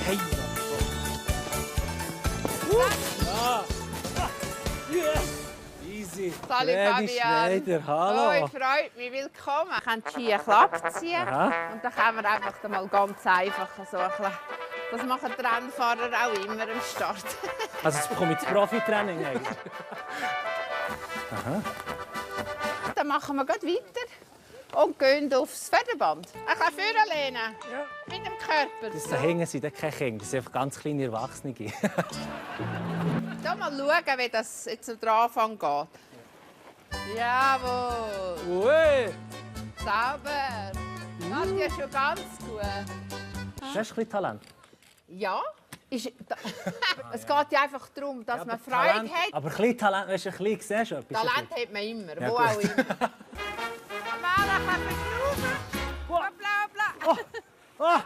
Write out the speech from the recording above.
Hey! Yeah. Easy. Sali Freddy Fabian. Schneider, hallo. Oh, ich freue mich, willkommen. Wir können die Ski klapp ziehen. Aha. Und dann können wir einfach mal ganz einfach so ein bisschen. Das machen die Rennfahrer auch immer am Start. Also jetzt bekomme ich das Profitraining eigentlich. Aha. Dann machen wir gleich weiter und gehen aufs Federband. Ein bisschen vorlehnen. Ja. Mit dem Körper. Das da hinten sind keine Kinder, das sind einfach ganz kleine Erwachsene. Da mal schauen, wie das jetzt am Anfang geht. Jawohl. Ui! Sauber. Das ist ja schon ganz gut. Hast du ein bisschen Talent? Ja. Es geht ja einfach darum, dass man Freude Talent, hat. aber ein bisschen Talent, weißt du, ein bisschen siehst du etwas. Talent hat man immer, Ja, wo gut. auch immer. Amala, kann man schnaufen? Bla, bla, bla. Oh.